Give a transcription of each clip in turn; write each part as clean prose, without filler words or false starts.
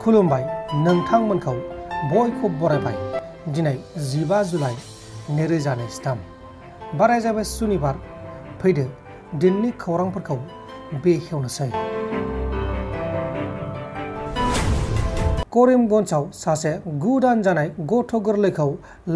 खुलुमबाय नोंथांमोनखौ बयखौ बरायबाय दिनै 15 जुलाइ 2023 बाराय जाबाय सुनिबार फैदो दिननि खौरांफोरखौ बेखेवनोसै। करिमगन्जआव सासे 9 दान जानाय गथ' गोरलैखौ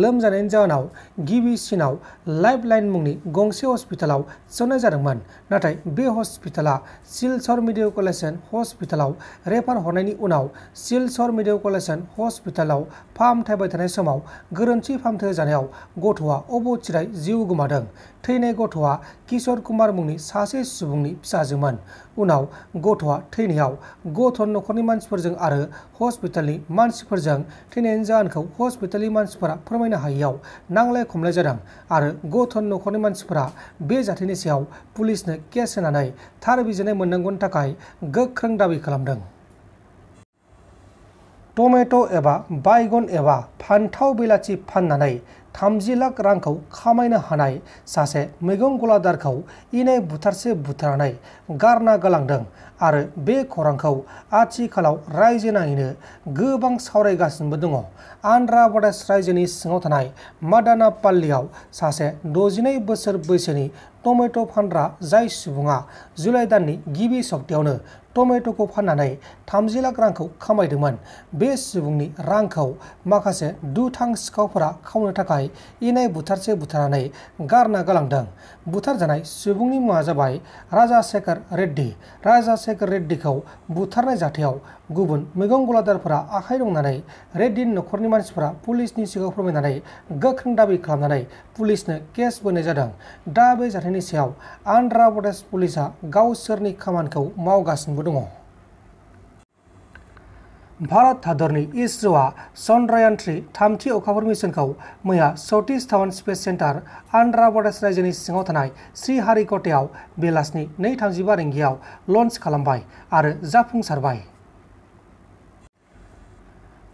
लोमजानायनि जाहोनाव गिबिसिनाव लाइफलाइन मुंनि गंसे हस्पिटालाव थिसननाय जादोंमोन। नाथाय बे हस्पिटाला सिलचर मेडिकेल हस्पिटालाव रेफार हरनायनि उनाव सिलचर मेडिकेल हस्पिटालाव फाहामथाय बाय थानाय समाव गोरोन्थि फाहामथाय जानायाव गथ'आ अबथिरायै जिउ गोमादों। थैनाय गथ'आ किशोर कुमार मुंनि सासे सुबुंनि फिसाजोमोन। उनाव गथ'आ थैनायाव गथ'नि नखरनि मानसिफोरजों आरो हस्पिटालनि मानसिफोरजों थैनायनि जाहोनखौ हस्पिटालनि मानसिफोरा फोरमायनो हायैयाव नांलाय खमलाय जादों आरो गथ'नि नखरनि मानसिफोरा बे जाथायनि सायाव पुलिसनो केस होनानै थार बिजिरनाय मोननांगौनि थाखाय गोख्रों दाबि खालामदों। टमेट' एबा बायगन एबा फान्थाव बेलाथि फाननानै 30 लाख रांखौ खामायनो हानाय सासे मैगं गलादारखौ इनाय बुथारसे बुथारनानै गारना गालांदों आरो बे खौरांखौ आथिखालाव रायजो नाङैनो गोबां सावरायगासिनोबो दङ। आन्ध्र प्रदेश रायजोनि सिङाव थानाय मादानापल्लीआव सासे 62 बोसोर बैसोनि टमेट' फानग्रा जाय सुबुङा जुलाइ दाननि गिबि सप्तायावनो टमेट'खौ फाननानै 30 लाख रांखौ खामायदोंमोन। बे सुबुंनि रांखौ माखासे दुथां सिखावफोरा खावनो थाखाय इनाय बुथारसे बुथारनानै गारना गालांदों। बुथारजानाय सुबुंनि मुङा जाबाय राजाशेखर रेड्डी। राजाशेखर रेड्डीखौ बुथारनाय जाथायाव गुबुन मैगं गलादारफोरा आखाइ दं होननानै रेड्डीनि नखरनि मानसिफोरा पुलिसनि सिगाङाव फोरमायनानै गोख्रों दाबि खालामनानै पुलिसनो केस बोनाय जादों। दा बे जाथायनि सायाव आन्ध्र प्रदेश पुलिसआ गावसोरनि खामानिखौ मावगासिनोबो दङ। भारत हादरनि इसर'आ chandrayan 3 थामथि अखाफोर मिशनखौ मैया सतीश धावन स्पेस सेन्टार आन्ध्र प्रदेश रायजोनि सिङाव थानाय श्रीहरिक'टायाव बेलासिनि 2:35 रिंगायाव लन्च खालामबाय आरो जाफुंसारबाय।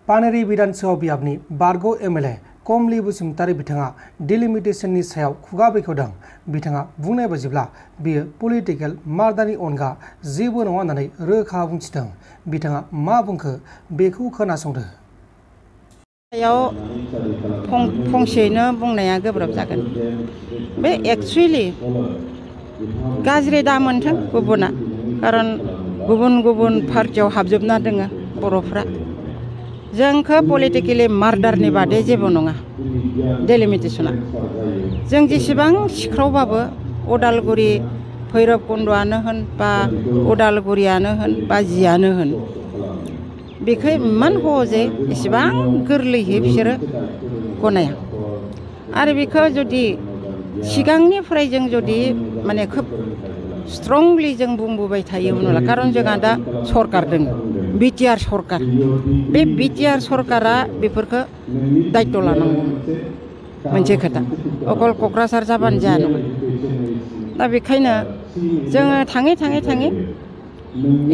पानेरि विधानसभा बियाबनि बारग' एमएलए कमलि बसुमतारी बिथाङा डिलिमिटेशननि सायाव खुगा बेखेवदों। बिथाङा बुंनाय बायदिब्ला बेयो पलिटिकेल मार्डारनि अनगा जेबो नङा होननानै रोखा बुंथिदों। बिथाङा मा बुंखो बेखौ खोनासंदो। फंसेयैनो बुंनाया गोब्राब जागोन। बे एक्सुवेलि गाज्रि दा मोनथों गुबुना, खारन गुबुन गुबुन पार्टियाव हाबजोबना दोङो बर'फ्रा। जोंखौ पलिटिकेलि मार्डारनि बादै जेबो नङा डेलिमिटेसना। जों जेसेबां सिख्रावबाबो उदालगुरि भैरबकुन्द'आनो होन बा उदालगुरियानो होन बा जियानो होन, बेखौ इमान सहजै इसेबां गोरलैयै बिसोरो गनाया। आरो बेखौ जुदि सिगांनिफ्राय जों जुदि माने खोब स्ट्रंलि जों बुंबोबाय थायोमोनब्ला, खारन जोंहा दा सरकार दङ बिटिआर सरकार। बे बिटिआर सरकारा बेफोरखौ दायित्व लानांगौ मोनसे खोथा, अकल क'क्राझार जाबानो जाया नङा। दा बेखायनो जोङो थाङै थाङै थाङै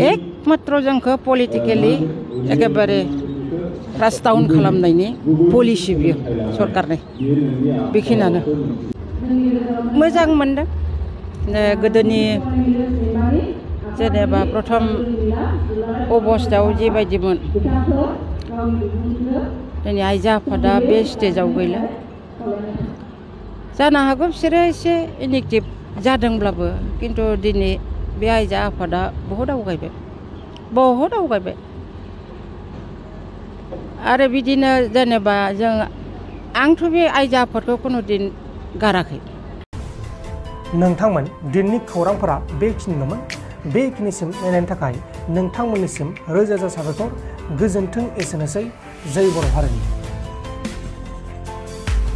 एकमात्र जोंखौ पलिटिकेलि एकेबारे क्रास डाउन खालामनायनि पलिसि बियो सरकारनि। बेखिनियानो मोजां मोनदों। गोदोनि जेनेबा प्रथम अबस्थायाव जिबायदिमोन, दिनै आइजो आफादा बे स्टेजाव गैला। जानो हागौ बिसोरो एसे इनेक्टिभ जादोंब्लाबो, खिन्थु दिनै बे आइजो आफादा बहुद आवगायबाय। आरो बिदिनो जेनेबा आंथ' बे आइजो आफादखौ खुनु दिन गाराखै। नोंथांमोन दिननि खौरांफोरा बेखिनिल'मोन। बेखिनिसिम नायनायनि थाखाय नोंथांमोननिसिम रोजा रोजा साबायखर। गोजोन्थों। एसेनोसै। जय बर' हारिनि।